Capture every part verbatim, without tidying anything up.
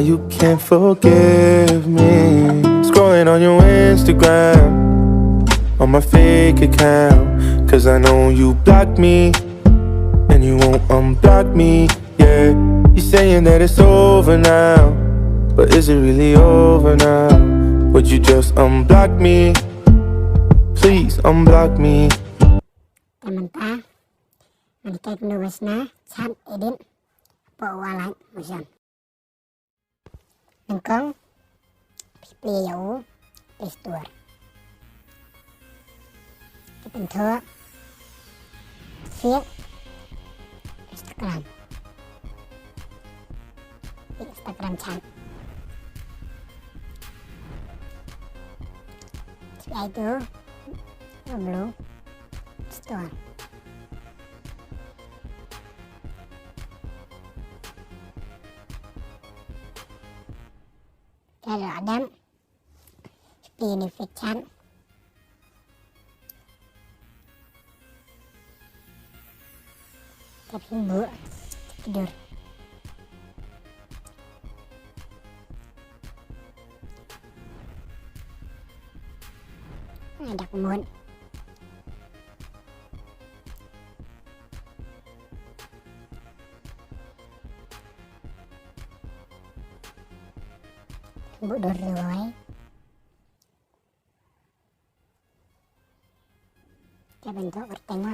You can't forgive me. Scrolling on your Instagram on my fake account. Cause I know you blocked me and you won't unblock me. Yeah, you're saying that it's over now. But is it really over now? Would you just unblock me? Please unblock me. Te mynta ngan ïa kynduh ba shna chat edit hapoh Wallite Motion. Nyngkong phi plie ïa u Play Store. Te pynthoh fake Instagram. Fake Instagram chat. Phi ai tu Blue Store. Te lada dep phi plie ïa une u fake chat. Te phi buh ki dur. Ai dak mut. Buh dur ruh ai. Te ban doh kyrteng ma.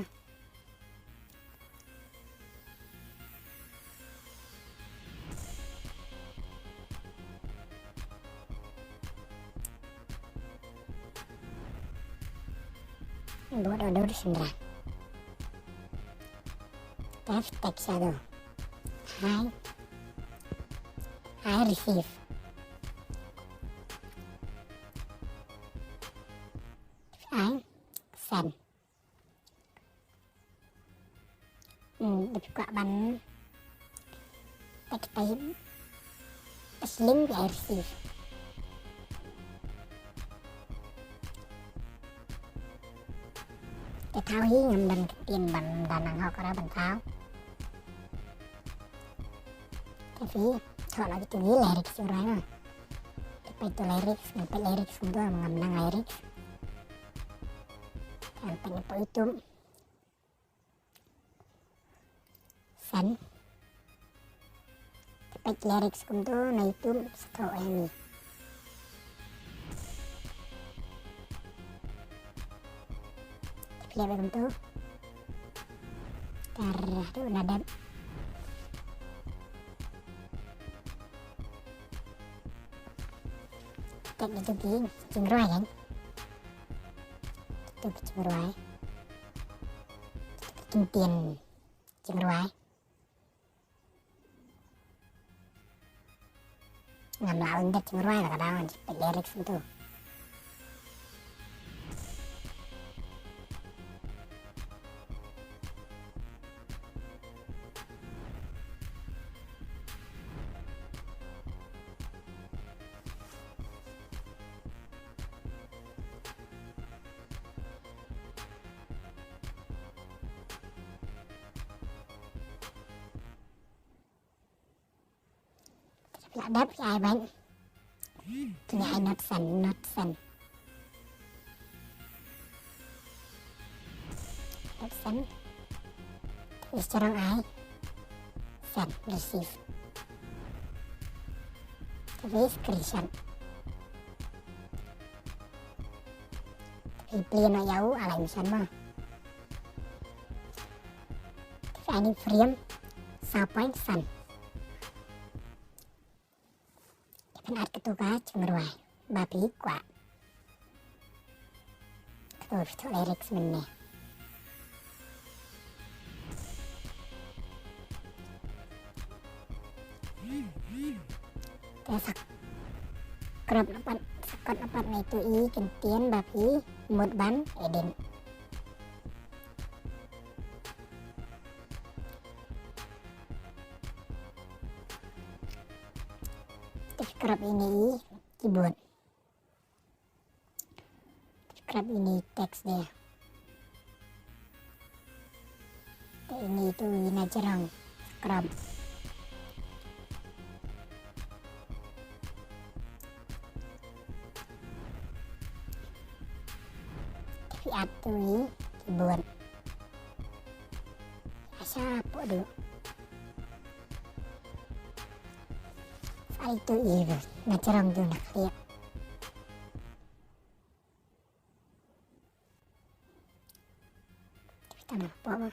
Buh doh dur shynrang. Te text shaduh. Hi. Hi, receive. Ai send. Hmm, dep kwah ban text type. Pas link ai receive. Te thaw hi ngam don ktien ban da nang hok ra ban thaw. Te phi thoh noh kito ki lyrics ki rwai noh. Te peit tu lyrics, ngam peit lyrics kumto, ngam nang lyrics. Te ngam peit na YouTube. Send. Te peit lyrics kumto na YouTube sa thoh ïa ngi. Te peit kumto. Tar tu na dep. Te kito ki jingrwai kan. Kito ki jingrwai. Kito ki kyntien jingrwai. Ngam lah undet jingrwai la ka daw ngan peit lyrics kumto. Te phi lah dep phi ai beit. Kine ai not send, not send. Not send. Te phi sdang ai send, receive. Te phi screenshot. Te phi plie noh ïa u Wallite Motion mo. Te phi ai une u frame saw point san. Te phin add katu ka jingrwai ba phi kwah. Katu phi thoh lyrics mynne. Te sa crop na pat, sa kot na pat na itu i kyntien ba phi mut ban edit. Te phi crop ine i keyboard. Te phi Kap ini text de. Te ini tu ina jerang. Scrub. Tapi atu i keyboard. Asa apa tu? Itu i na jerang tu nak lihat. Te phi tan hapoh ma.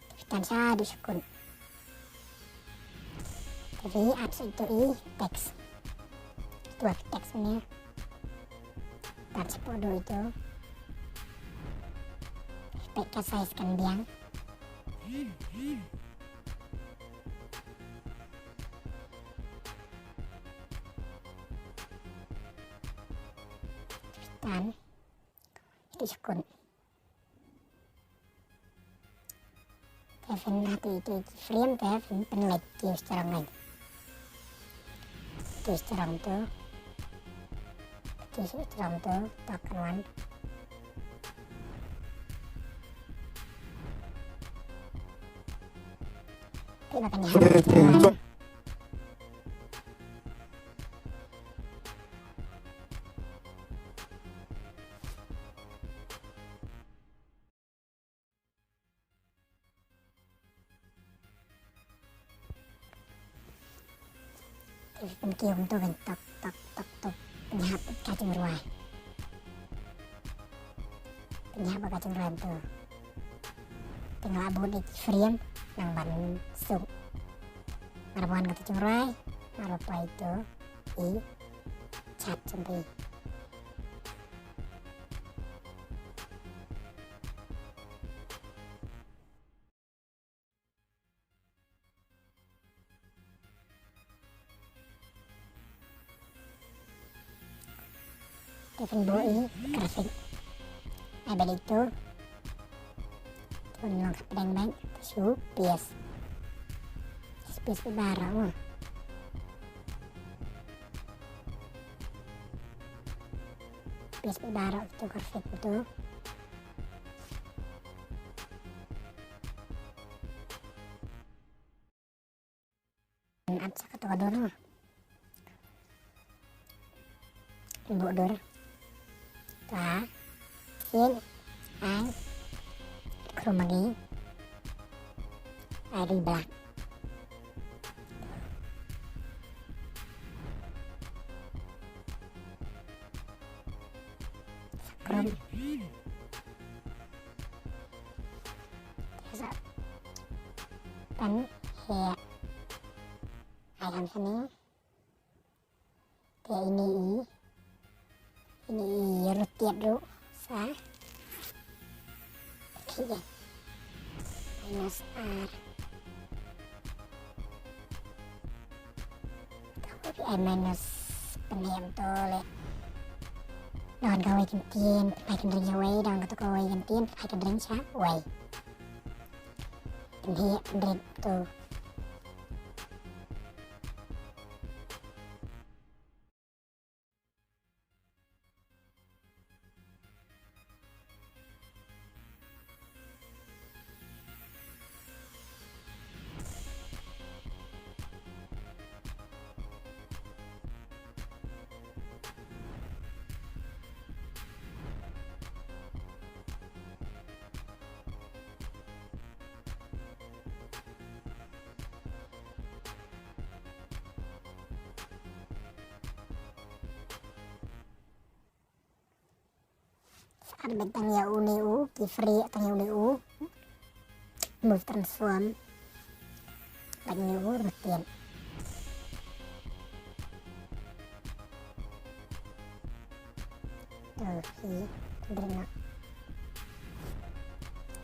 Te phi tan sha dih shakut. Te phi add sha ito i text. Ito i text ne. Tan sha poh do ito. Peit ka size kan biang. Tan. Ito shakut. Te phin hati ito frame te phin pynlait ki sharong ngai. Ki sharong tu. Ki sharong tu. Tak kan wan. Te ba kan ya. Pynkieng to kan tok tok tok tok. Pynhap ka jingrwai. Pynhap ka jingrwai to. Tengah abut di frame nang ban suk. Ngarwan ka jingrwai. Ngarwan pai to. I chat jempi. Te pynbor i graphic. Ai balik tu. Pynlong hapdeng bad shu paste. Paste baroh. Paste baroh tu graphic tu. Add sa kato ka dur. Buh dur. Ta. Sien. Ai. Chroma key. Ai ri black. Chrome. Sa. Pan. He. Ai kan sini. Te ini i. Ini i rotate ruh sa. Okey. Minus R. Tahu di minus pynhem to le. Don kawei kyntien, pynhai kyntien sha wei, don kato kawei kyntien, pynhai kyntien sha wei. Pynheh pynrit to. Sa ar bad tang ïa une u, ki free tang ïa une u. Move transform. Bad une u rotate. To hi, bring up.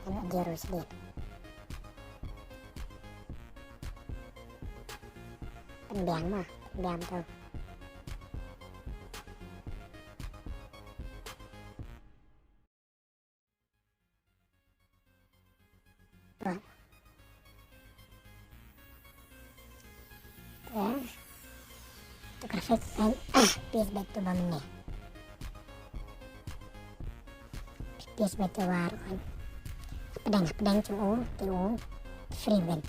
Ano dia rotate. Pynbiang ma, pynbiang to. Ba. Ya. To graphic and, ah, paste back to ba mynne. Please, ba te war on. Pdeng, pdeng chung u, te u free ben.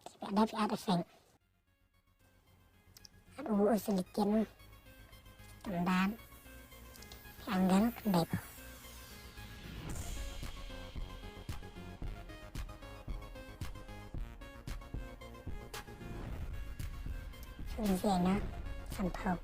Phi add, phi add effect. Add u silicon. Standard. Angle khyndai phew. Shuh shuh na, san phew.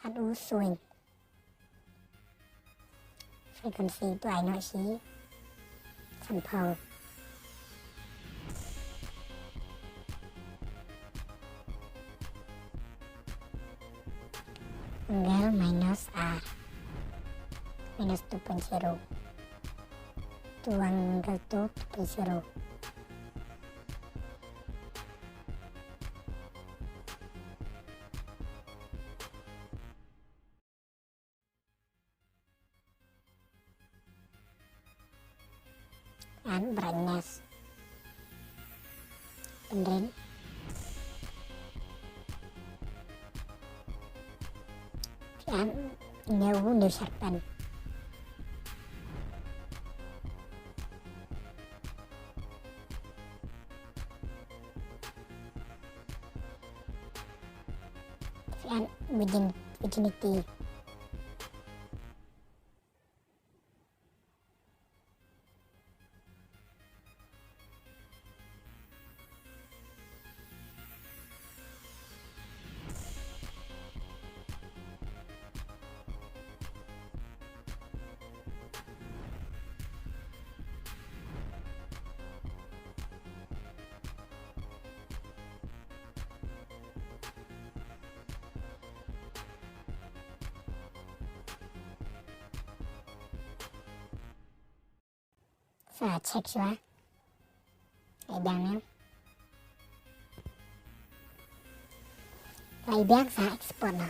Add u swing. Frequency to ai noh shi. San phew. Angle minus R. Minus two point zero. To angle two, two point zero. And brightness. And then, and new, new sharpen. And within, within it. Sa check shuwa. Ai biang ïa. Ai biang, sa export noh.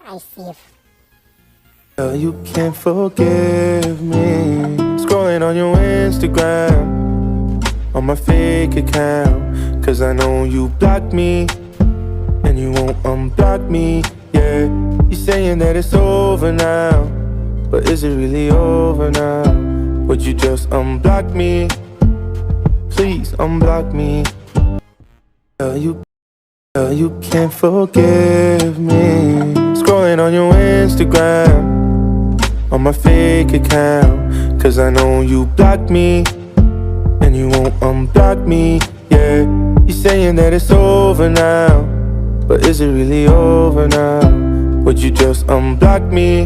I save. Girl, you can't forgive me. Scrolling on your Instagram, on my fake account. 'Cause I know you blocked me, and you won't unblock me. Yeah, you're saying that it's over now, but is it really over now? Would you just unblock me? Please unblock me. Girl, you, girl, you can't forgive me. Scrolling on your Instagram, on my fake account. 'Cause I know you blocked me, and you won't unblock me. Yeah, you're saying that it's over now, but is it really over now? Would you just unblock me?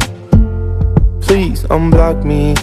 Please unblock me.